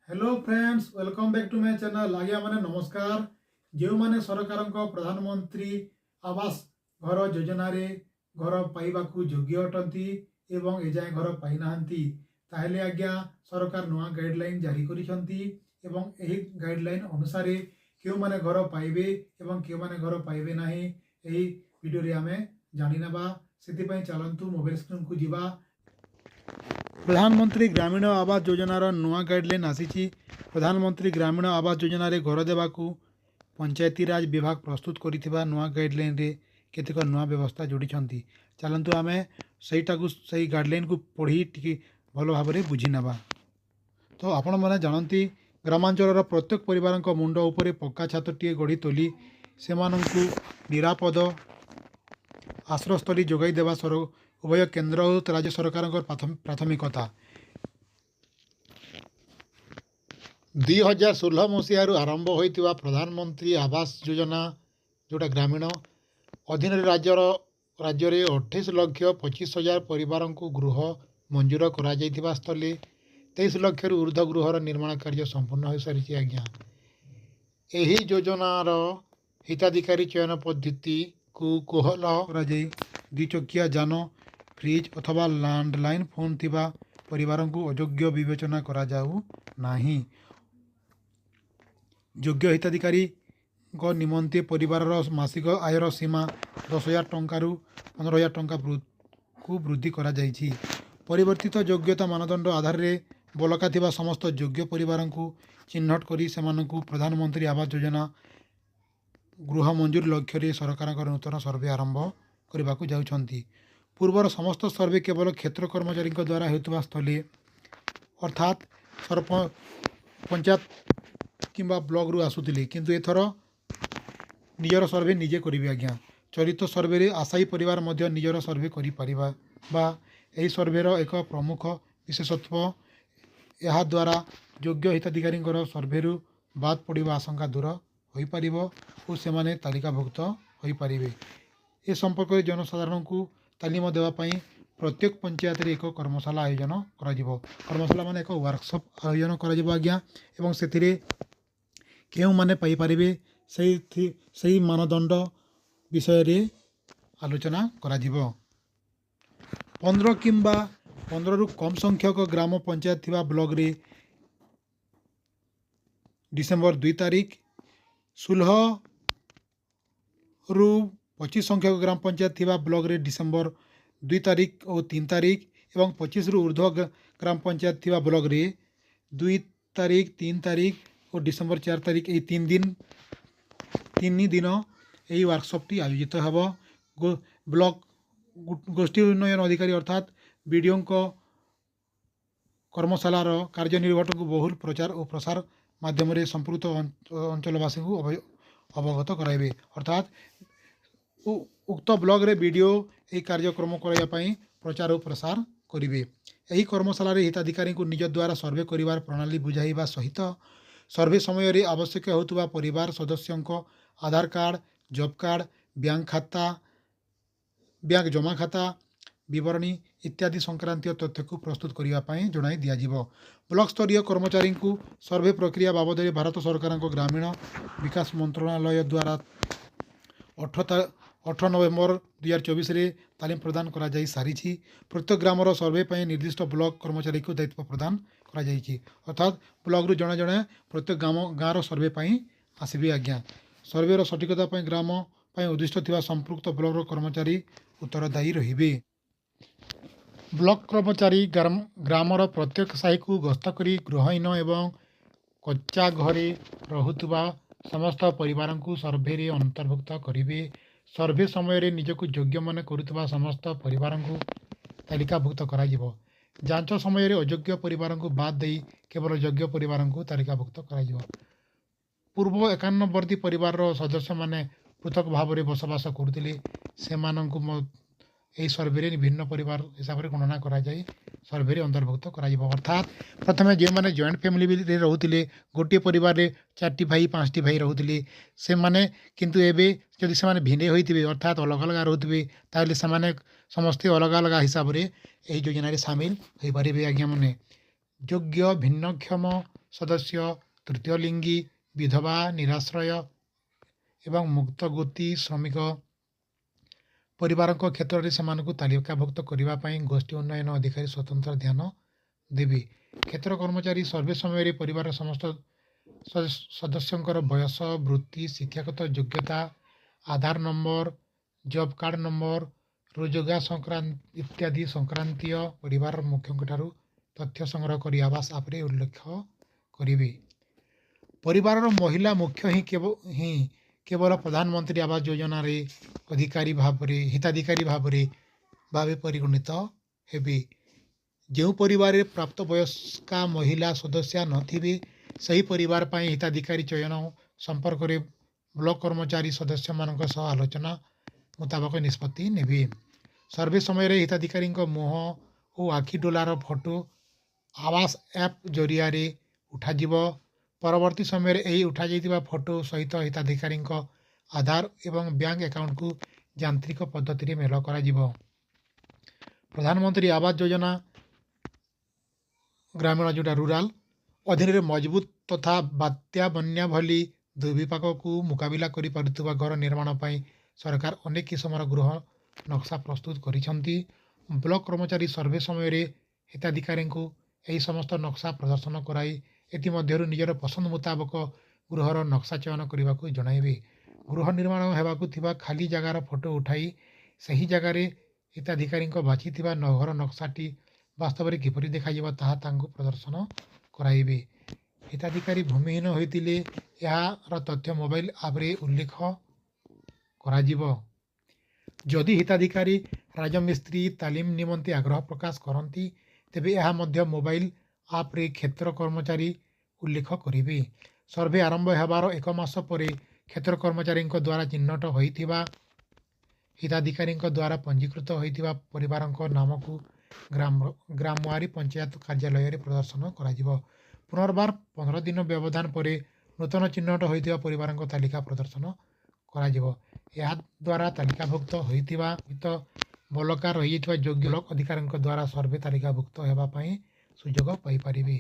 Hello friends, welcome back to my channel. ଆଜ୍ଞାମାନେ ନମସ୍କାର। ଯେଉଁମାନେ ସରକାରଙ୍କ ପ୍ରଧାନମନ୍ତ୍ରୀ ଆବାସ ଘର ଯୋଜନାରେ ଘର ପାଇବାକୁ ଯୋଗ୍ୟ ଅଟନ୍ତି ଏବଂ ଏଯାଏଁ ଘର ପାଇନାହାନ୍ତି, ତାହେଲେ ଆଜ୍ଞା ସରକାର ନୂଆ ଗାଇଡ଼ଲାଇନ୍ ଜାରି କରିଛନ୍ତି ଏବଂ ଏହି ଗାଇଡ଼ଲାଇନ୍ ଅନୁସାରେ କେଉଁମାନେ ଘର ପାଇବେ ଏବଂ କେଉଁମାନେ ଘର ପାଇବେ ନାହିଁ, ଏହି ଭିଡ଼ିଓରେ ଆମେ ଜାଣିନେବା। ସେଥିପାଇଁ ଚାଲନ୍ତୁ ମୋବାଇଲ ସ୍କ୍ରିନ୍କୁ ଯିବା। ପ୍ରଧାନମନ୍ତ୍ରୀ ଗ୍ରାମୀଣ ଆବାସ ଯୋଜନାର ନୂଆ ଗାଇଡ଼ଲାଇନ୍ ଆସିଛି। ପ୍ରଧାନମନ୍ତ୍ରୀ ଗ୍ରାମୀଣ ଆବାସ ଯୋଜନାରେ ଘର ଦେବାକୁ ପଞ୍ଚାୟତିରାଜ ବିଭାଗ ପ୍ରସ୍ତୁତ କରିଥିବା ନୂଆ ଗାଇଡ଼ଲାଇନ୍ରେ କେତେକ ନୂଆ ବ୍ୟବସ୍ଥା ଯୋଡ଼ିଛନ୍ତି। ଚାଲନ୍ତୁ ଆମେ ସେଇଟାକୁ, ସେଇ ଗାଇଡ଼ଲାଇନ୍କୁ ପଢ଼ି ଟିକେ ଭଲ ଭାବରେ ବୁଝିନେବା। ତ ଆପଣମାନେ ଜାଣନ୍ତି, ଗ୍ରାମାଞ୍ଚଳର ପ୍ରତ୍ୟେକ ପରିବାରଙ୍କ ମୁଣ୍ଡ ଉପରେ ପକ୍କା ଛାତଟିଏ ଗଢ଼ି ତୋଳି ସେମାନଙ୍କୁ ନିରାପଦ ଆଶ୍ରୟସ୍ଥଳୀ ଯୋଗାଇ ଦେବା ଉଭୟ କେନ୍ଦ୍ର ଓ ରାଜ୍ୟ ସରକାରଙ୍କ ପ୍ରାଥମିକତା। 2016 ମସିହାରୁ ଆରମ୍ଭ ହୋଇଥିବା ପ୍ରଧାନମନ୍ତ୍ରୀ ଆବାସ ଯୋଜନା, ଯେଉଁଟା ଗ୍ରାମୀଣ ଅଧୀନରେ ରାଜ୍ୟରେ 28,25,000 ପରିବାରଙ୍କୁ ଗୃହ ମଞ୍ଜୁର କରାଯାଇଥିବା ସ୍ଥଳେ 23 ଲକ୍ଷରୁ ଉର୍ଦ୍ଧ୍ୱ ଗୃହର ନିର୍ମାଣ କାର୍ଯ୍ୟ ସମ୍ପୂର୍ଣ୍ଣ ହୋଇସାରିଛି ଆଜ୍ଞା। ଏହି ଯୋଜନାର ହିତାଧିକାରୀ ଚୟନ ପଦ୍ଧତିକୁ କୋହଳ କରାଯାଇ ଦ୍ୱିଚକିଆ ଯାନ, ଫ୍ରିଜ୍ ଅଥବା ଲ୍ୟାଣ୍ଡଲାଇନ୍ ଫୋନ୍ ଥିବା ପରିବାରଙ୍କୁ ଅଯୋଗ୍ୟ ବିବେଚନା କରାଯାଉ ନାହିଁ। ଯୋଗ୍ୟ ହିତାଧିକାରୀଙ୍କ ନିମନ୍ତେ ପରିବାରର ମାସିକ ଆୟର ସୀମା 10,000 ଟଙ୍କାରୁ 15,000 ଟଙ୍କାକୁ ବୃଦ୍ଧି କରାଯାଇଛି। ପରିବର୍ତ୍ତିତ ଯୋଗ୍ୟତା ମାନଦଣ୍ଡ ଆଧାରରେ ବଳକା ଥିବା ସମସ୍ତ ଯୋଗ୍ୟ ପରିବାରଙ୍କୁ ଚିହ୍ନଟ କରି ସେମାନଙ୍କୁ ପ୍ରଧାନମନ୍ତ୍ରୀ ଆବାସ ଯୋଜନା ଗୃହ ମଞ୍ଜୁର ଲକ୍ଷ୍ୟରେ ସରକାରଙ୍କ ନୂତନ ସର୍ଭେ ଆରମ୍ଭ କରିବାକୁ ଯାଉଛନ୍ତି। ପୂର୍ବର ସମସ୍ତ ସର୍ଭେ କେବଳ କ୍ଷେତ୍ର କର୍ମଚାରୀଙ୍କ ଦ୍ୱାରା ହେଉଥିବା ସ୍ଥଳେ, ଅର୍ଥାତ୍ ପଞ୍ଚାୟତ କିମ୍ବା ବ୍ଲକରୁ ଆସୁଥିଲେ, କିନ୍ତୁ ଏଥର ନିଜର ସର୍ଭେ ନିଜେ କରିବେ ଆଜ୍ଞା। ଚଳିତ ସର୍ଭେରେ ଆଶାୟୀ ପରିବାର ମଧ୍ୟ ନିଜର ସର୍ଭେ କରିପାରିବା ବା ଏହି ସର୍ଭେର ଏକ ପ୍ରମୁଖ ବିଶେଷତ୍ୱ। ଏହାଦ୍ୱାରା ଯୋଗ୍ୟ ହିତାଧିକାରୀଙ୍କର ସର୍ଭେରୁ ବାଦ ପଡ଼ିବା ଆଶଙ୍କା ଦୂର ହୋଇପାରିବ ଓ ସେମାନେ ତାଲିକାଭୁକ୍ତ ହୋଇପାରିବେ। ଏ ସମ୍ପର୍କରେ ଜନସାଧାରଣଙ୍କୁ ତାଲିମ ଦେବା ପାଇଁ ପ୍ରତ୍ୟେକ ପଞ୍ଚାୟତରେ ଏକ କର୍ମଶାଳା ଆୟୋଜନ କରାଯିବ। କର୍ମଶାଳା ମାନେ ଏକ ୱାର୍କସପ୍ ଆୟୋଜନ କରାଯିବ ଆଜ୍ଞା, ଏବଂ ସେଥିରେ କେଉଁମାନେ ପାଇପାରିବେ, ସେଇ ମାନଦଣ୍ଡ ବିଷୟରେ ଆଲୋଚନା କରାଯିବ। 15 କିମ୍ବା 15ରୁ କମ୍ ସଂଖ୍ୟକ ଗ୍ରାମ ପଞ୍ଚାୟତ ଥିବା ବ୍ଲକରେ ଡିସେମ୍ବର 2 ତାରିଖ, 16ରୁ 25 ସଂଖ୍ୟକ ଗ୍ରାମ ପଞ୍ଚାୟତ ଥିବା ବ୍ଲକରେ ଡିସେମ୍ବର 2 ତାରିଖ ଓ 3 ତାରିଖ ଏବଂ 25ରୁ ଉର୍ଦ୍ଧ୍ୱ ଗ୍ରାମ ପଞ୍ଚାୟତ ଥିବା ବ୍ଲକରେ 2 ତାରିଖ, 3 ତାରିଖ ଓ ଡିସେମ୍ବର 4 ତାରିଖ, ଏହି 3 ଦିନ, 3 ଦିନ ଏହି ୱାର୍କସପ୍ଟି ଆୟୋଜିତ ହେବ। ବ୍ଲକ ଗୋଷ୍ଠୀ ଉନ୍ନୟନ ଅଧିକାରୀ ଅର୍ଥାତ୍ ବିଡ଼ିଓଙ୍କ କର୍ମଶାଳାର କାର୍ଯ୍ୟନିର୍ଘଟକୁ ବହୁଳ ପ୍ରଚାର ଓ ପ୍ରସାର ମାଧ୍ୟମରେ ସମ୍ପୃକ୍ତ ଅଞ୍ଚଳବାସୀଙ୍କୁ ଅବଗତ କରାଇବେ। ଅର୍ଥାତ୍ ଉକ୍ତ ବ୍ଲକରେ ବିଡ଼ିଓ ଏହି କାର୍ଯ୍ୟକ୍ରମ କରାଇବା ପାଇଁ ପ୍ରଚାର ଓ ପ୍ରସାର କରିବେ। ଏହି କର୍ମଶାଳାରେ ହିତାଧିକାରୀଙ୍କୁ ନିଜ ଦ୍ୱାରା ସର୍ଭେ କରିବାର ପ୍ରଣାଳୀ ବୁଝାଇବା ସହିତ ସର୍ଭେ ସମୟରେ ଆବଶ୍ୟକ ହେଉଥିବା ପରିବାର ସଦସ୍ୟଙ୍କ ଆଧାର କାର୍ଡ଼, ଜବ୍ କାର୍ଡ଼, ବ୍ୟାଙ୍କ ଖାତା, ବ୍ୟାଙ୍କ ଜମା ଖାତା ବିବରଣୀ ଇତ୍ୟାଦି ସଂକ୍ରାନ୍ତୀୟ ତଥ୍ୟକୁ ପ୍ରସ୍ତୁତ କରିବା ପାଇଁ ଜଣାଇ ଦିଆଯିବ। ବ୍ଲକ ସ୍ତରୀୟ କର୍ମଚାରୀଙ୍କୁ ସର୍ଭେ ପ୍ରକ୍ରିୟା ବାବଦରେ ଭାରତ ସରକାରଙ୍କ ଗ୍ରାମୀଣ ବିକାଶ ମନ୍ତ୍ରଣାଳୟ ଦ୍ୱାରା 18 ନଭେମ୍ବର 2024ରେ ତାଲିମ ପ୍ରଦାନ କରାଯାଇ ସାରିଛି। ପ୍ରତ୍ୟେକ ଗ୍ରାମର ସର୍ଭେ ପାଇଁ ନିର୍ଦ୍ଦିଷ୍ଟ ବ୍ଲକ କର୍ମଚାରୀଙ୍କୁ ଦାୟିତ୍ୱ ପ୍ରଦାନ କରାଯାଇଛି। ଅର୍ଥାତ୍ ବ୍ଲକରୁ ଜଣେ ଜଣେ ପ୍ରତ୍ୟେକ ଗାଁର ସର୍ଭେ ପାଇଁ ଆସିବେ ଆଜ୍ଞା। ସର୍ଭେର ସଠିକତା ପାଇଁ ଗ୍ରାମ ପାଇଁ ଉଦ୍ଦିଷ୍ଟ ଥିବା ସମ୍ପୃକ୍ତ ବ୍ଲକର କର୍ମଚାରୀ ଉତ୍ତରଦାୟୀ ରହିବେ। ବ୍ଲକ କର୍ମଚାରୀ ଗ୍ରାମର ପ୍ରତ୍ୟେକ ସାହିକୁ ଗସ୍ତ କରି ଗୃହହୀନ ଏବଂ କଚ୍ଚା ଘରେ ରହୁଥିବା ସମସ୍ତ ପରିବାରଙ୍କୁ ସର୍ଭେରେ ଅନ୍ତର୍ଭୁକ୍ତ କରିବେ। ସର୍ଭେ ସମୟରେ ନିଜକୁ ଯୋଗ୍ୟ ମନେ କରୁଥିବା ସମସ୍ତ ପରିବାରଙ୍କୁ ତାଲିକାଭୁକ୍ତ କରାଯିବ। ଯାଞ୍ଚ ସମୟରେ ଅଯୋଗ୍ୟ ପରିବାରଙ୍କୁ ବାଦ ଦେଇ କେବଳ ଯୋଗ୍ୟ ପରିବାରଙ୍କୁ ତାଲିକାଭୁକ୍ତ କରାଯିବ। ପୂର୍ବ ଏକାନ୍ନବର୍ତ୍ତୀ ପରିବାରର ସଦସ୍ୟମାନେ ପୃଥକ ଭାବରେ ବସବାସ କରୁଥିଲେ, ସେମାନଙ୍କୁ ଏହି ସର୍ଭେରେ ଭିନ୍ନ ପରିବାର ହିସାବରେ ଗଣନା କରାଯାଇ ସର୍ଭେରେ ଅନ୍ତର୍ଭୁକ୍ତ କରାଯିବ। ଅର୍ଥାତ୍ ପ୍ରଥମେ ଯେଉଁମାନେ ଜଏଣ୍ଟ ଫ୍ୟାମିଲିରେ ରହୁଥିଲେ, ଗୋଟିଏ ପରିବାରରେ ଚାରିଟି ଭାଇ, ପାଞ୍ଚଟି ଭାଇ ରହୁଥିଲେ ସେମାନେ, କିନ୍ତୁ ଏବେ ଯଦି ସେମାନେ ଭିନ୍ନ ହୋଇଥିବେ, ଅର୍ଥାତ୍ ଅଲଗା ଅଲଗା ରହୁଥିବେ, ତାହେଲେ ସେମାନେ ସମସ୍ତେ ଅଲଗା ଅଲଗା ହିସାବରେ ଏହି ଯୋଜନାରେ ସାମିଲ ହୋଇପାରିବେ ଆଜ୍ଞାମାନେ। ଯୋଗ୍ୟ ଭିନ୍ନକ୍ଷମ ସଦସ୍ୟ, ତୃତୀୟ ଲିଙ୍ଗୀ, ବିଧବା, ନିରାଶ୍ରୟ ଏବଂ ମୁକ୍ତ ଗୋତି ଶ୍ରମିକ ପରିବାରଙ୍କ କ୍ଷେତ୍ରରେ ସେମାନଙ୍କୁ ତାଲିକାଭୁକ୍ତ କରିବା ପାଇଁ ଗୋଷ୍ଠୀ ଉନ୍ନୟନ ଅଧିକାରୀ ସ୍ୱତନ୍ତ୍ର ଧ୍ୟାନ ଦେବେ। କ୍ଷେତ୍ର କର୍ମଚାରୀ ସର୍ଭେ ସମୟରେ ପରିବାରର ସମସ୍ତ ସଦସ୍ୟଙ୍କର ବୟସ, ବୃତ୍ତି, ଶିକ୍ଷାଗତ ଯୋଗ୍ୟତା, ଆଧାର ନମ୍ବର, ଜବ୍ କାର୍ଡ଼ ନମ୍ବର, ରୋଜଗାର ସଂକ୍ରାନ୍ତ ଇତ୍ୟାଦି ସଂକ୍ରାନ୍ତୀୟ ପରିବାରର ମୁଖ୍ୟଙ୍କ ଠାରୁ ତଥ୍ୟ ସଂଗ୍ରହ କରି ଆବାସ ଆପ୍ରେ ଉଲ୍ଲେଖ କରିବେ। ପରିବାରର ମହିଳା ମୁଖ୍ୟ ହିଁ କେବଳ ପ୍ରଧାନମନ୍ତ୍ରୀ ଆବାସ ଯୋଜନାରେ ଅଧିକାରୀ ଭାବରେ ହିତାଧିକାରୀ ଭାବେ ପରିଗଣିତ ହେବେ। ଯେଉଁ ପରିବାରରେ ପ୍ରାପ୍ତବୟସ୍କା ମହିଳା ସଦସ୍ୟା ନଥିବେ, ସେହି ପରିବାର ପାଇଁ ହିତାଧିକାରୀ ଚୟନ ସମ୍ପର୍କରେ ବ୍ଲକ କର୍ମଚାରୀ ସଦସ୍ୟମାନଙ୍କ ସହ ଆଲୋଚନା ମୁତାବକ ନିଷ୍ପତ୍ତି ନେବେ। ସର୍ଭେ ସମୟରେ ହିତାଧିକାରୀଙ୍କ ମୁହଁ ଓ ଆଖି ଡୋଳାର ଫଟୋ ଆବାସ ଆପ୍ ଜରିଆରେ ଉଠାଯିବ। ପରବର୍ତ୍ତୀ ସମୟରେ ଏହି ଉଠାଯାଇଥିବା ଫଟୋ ସହିତ ହିତାଧିକାରୀଙ୍କ ଆଧାର ଏବଂ ବ୍ୟାଙ୍କ ଆକାଉଣ୍ଟକୁ ଯାନ୍ତ୍ରିକ ପଦ୍ଧତିରେ ମେଳ କରାଯିବ। ପ୍ରଧାନମନ୍ତ୍ରୀ ଆବାସ ଯୋଜନା ଗ୍ରାମୀଣ, ଯେଉଁଟା ରୁରାଲ ଅଧୀନରେ ମଜବୁତ ତଥା ବାତ୍ୟା, ବନ୍ୟା ଭଳି ଦୁର୍ବିପାକକୁ ମୁକାବିଲା କରିପାରୁଥିବା ଘର ନିର୍ମାଣ ପାଇଁ ସରକାର ଅନେକ କିସମର ଗୃହ ନକ୍ସା ପ୍ରସ୍ତୁତ କରିଛନ୍ତି। ବ୍ଲକ କର୍ମଚାରୀ ସର୍ଭେ ସମୟରେ ହିତାଧିକାରୀଙ୍କୁ ଏହି ସମସ୍ତ ନକ୍ସା ପ୍ରଦର୍ଶନ କରାଇ ଏଥିମଧ୍ୟରୁ ନିଜର ପସନ୍ଦ ମୁତାବକ ଗୃହର ନକ୍ସା ଚୟନ କରିବାକୁ ଜଣାଇବେ। ଗୃହ ନିର୍ମାଣ ହେବାକୁ ଥିବା ଖାଲି ଜାଗାର ଫଟୋ ଉଠାଇ ସେହି ଜାଗାରେ ହିତାଧିକାରୀଙ୍କ ବାଛିଥିବା ଘର ନକ୍ସାଟି ବାସ୍ତବରେ କିପରି ଦେଖାଯିବ, ତାହା ତାଙ୍କୁ ପ୍ରଦର୍ଶନ କରାଇବେ। ହିତାଧିକାରୀ ଭୂମିହୀନ ହୋଇଥିଲେ ଏହାର ତଥ୍ୟ ମୋବାଇଲ ଆପ୍ରେ ଉଲ୍ଲେଖ କରାଯିବ। ଯଦି ହିତାଧିକାରୀ ରାଜମିସ୍ତ୍ରୀ ତାଲିମ ନିମନ୍ତେ ଆଗ୍ରହ ପ୍ରକାଶ କରନ୍ତି, ତେବେ ଏହା ମଧ୍ୟ ମୋବାଇଲ ଆପ୍ରେ କ୍ଷେତ୍ର କର୍ମଚାରୀ ଉଲ୍ଲେଖ କରିବେ। ସର୍ଭେ ଆରମ୍ଭ ହେବାର ଏକ ମାସ ପରେ କ୍ଷେତ୍ର କର୍ମଚାରୀଙ୍କ ଦ୍ୱାରା ଚିହ୍ନଟ ହୋଇଥିବା ହିତାଧିକାରୀଙ୍କ ଦ୍ୱାରା ପଞ୍ଜୀକୃତ ହୋଇଥିବା ପରିବାରଙ୍କ ନାମକୁ ଗ୍ରାମୱାରୀ ପଞ୍ଚାୟତ କାର୍ଯ୍ୟାଳୟରେ ପ୍ରଦର୍ଶନ କରାଯିବ। ପୁନର୍ବାର 15 ଦିନ ବ୍ୟବଧାନ ପରେ ନୂତନ ଚିହ୍ନଟ ହୋଇଥିବା ପରିବାରଙ୍କ ତାଲିକା ପ୍ରଦର୍ଶନ କରାଯିବ। ଏହାଦ୍ୱାରା ତାଲିକାଭୁକ୍ତ ହୋଇଥିବା ବଳକା ରହିଯାଇଥିବା ଯୋଗ୍ୟ ବ୍ଲକ ଅଧିକାରୀଙ୍କ ଦ୍ୱାରା ସର୍ଭେ ତାଲିକାଭୁକ୍ତ ହେବା ପାଇଁ ସୁଯୋଗ ପାଇପାରିବେ।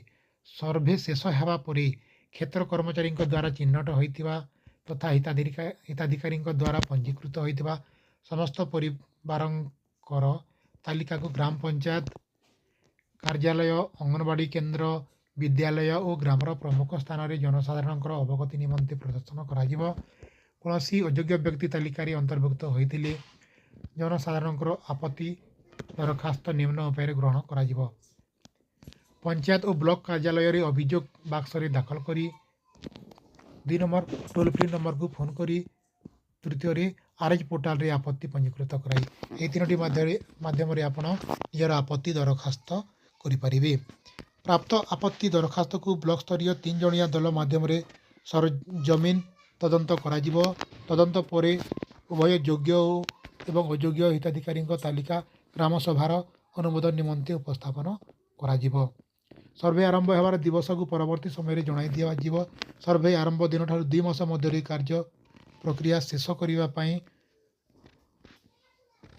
ସର୍ଭେ ଶେଷ ହେବା ପରେ କ୍ଷେତ୍ର କର୍ମଚାରୀଙ୍କ ଦ୍ୱାରା ଚିହ୍ନଟ ହୋଇଥିବା ତଥା ହିତାଧିକାରୀଙ୍କ ଦ୍ୱାରା ପଞ୍ଜୀକୃତ ହୋଇଥିବା ସମସ୍ତ ପରିବାରଙ୍କର ତାଲିକାକୁ ଗ୍ରାମ ପଞ୍ଚାୟତ କାର୍ଯ୍ୟାଳୟ, ଅଙ୍ଗନବାଡ଼ି କେନ୍ଦ୍ର, ବିଦ୍ୟାଳୟ ଓ ଗ୍ରାମର ପ୍ରମୁଖ ସ୍ଥାନରେ ଜନସାଧାରଣଙ୍କର ଅବଗତି ନିମନ୍ତେ ପ୍ରଦର୍ଶନ କରାଯିବ। କୌଣସି ଅଯୋଗ୍ୟ ବ୍ୟକ୍ତି ତାଲିକାରେ ଅନ୍ତର୍ଭୁକ୍ତ ହୋଇଥିଲେ ଜନସାଧାରଣଙ୍କର ଆପତ୍ତି ଦରଖାସ୍ତ ନିମ୍ନ ଉପାୟରେ ଗ୍ରହଣ କରାଯିବ: ପଞ୍ଚାୟତ ଓ ବ୍ଲକ କାର୍ଯ୍ୟାଳୟରେ ଅଭିଯୋଗ ବାକ୍ସରେ ଦାଖଲ କରି, 2 ନମ୍ବର ଟୋଲ୍ ଫ୍ରି ନମ୍ବରକୁ ଫୋନ୍ କରି, ତୃତୀୟରେ ଆର୍ଏଚ୍ ପୋର୍ଟାଲରେ ଆପତ୍ତି ପଞ୍ଜୀକୃତ କରାଇ। ଏହି ତିନୋଟି ମାଧ୍ୟମରେ ଆପଣ ନିଜର ଆପତ୍ତି ଦରଖାସ୍ତ କରିପାରିବେ। ପ୍ରାପ୍ତ ଆପତ୍ତି ଦରଖାସ୍ତକୁ ବ୍ଲକ ସ୍ତରୀୟ ତିନି ଜଣିଆ ଦଳ ମାଧ୍ୟମରେ ସରଜମିନ ତଦନ୍ତ କରାଯିବ। ତଦନ୍ତ ପରେ ଉଭୟ ଯୋଗ୍ୟ ଏବଂ ଅଯୋଗ୍ୟ ହିତାଧିକାରୀଙ୍କ ତାଲିକା ଗ୍ରାମ ସଭାର ଅନୁମୋଦନ ନିମନ୍ତେ ଉପସ୍ଥାପନ କରାଯିବ। ସର୍ଭେ ଆରମ୍ଭ ହେବାର ଦିବସକୁ ପରବର୍ତ୍ତୀ ସମୟରେ ଜଣାଇ ଦିଆଯିବ। ସର୍ଭେ ଆରମ୍ଭ ଦିନଠାରୁ 2 ମାସ ମଧ୍ୟରେ କାର୍ଯ୍ୟ ପ୍ରକ୍ରିୟା ଶେଷ କରିବା ପାଇଁ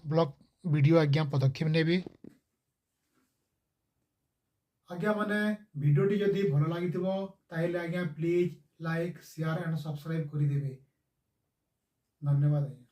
ବ୍ଲକ ବିଡ଼ିଓ ଆଜ୍ଞା ପଦକ୍ଷେପ ନେବେ। ଆଜ୍ଞା ମାନେ, ଭିଡ଼ିଓଟି ଯଦି ଭଲ ଲାଗିଥିବ, ତାହେଲେ ଆଜ୍ଞା please like, share and subscribe କରିଦେବେ। ଧନ୍ୟବାଦ ଆଜ୍ଞା।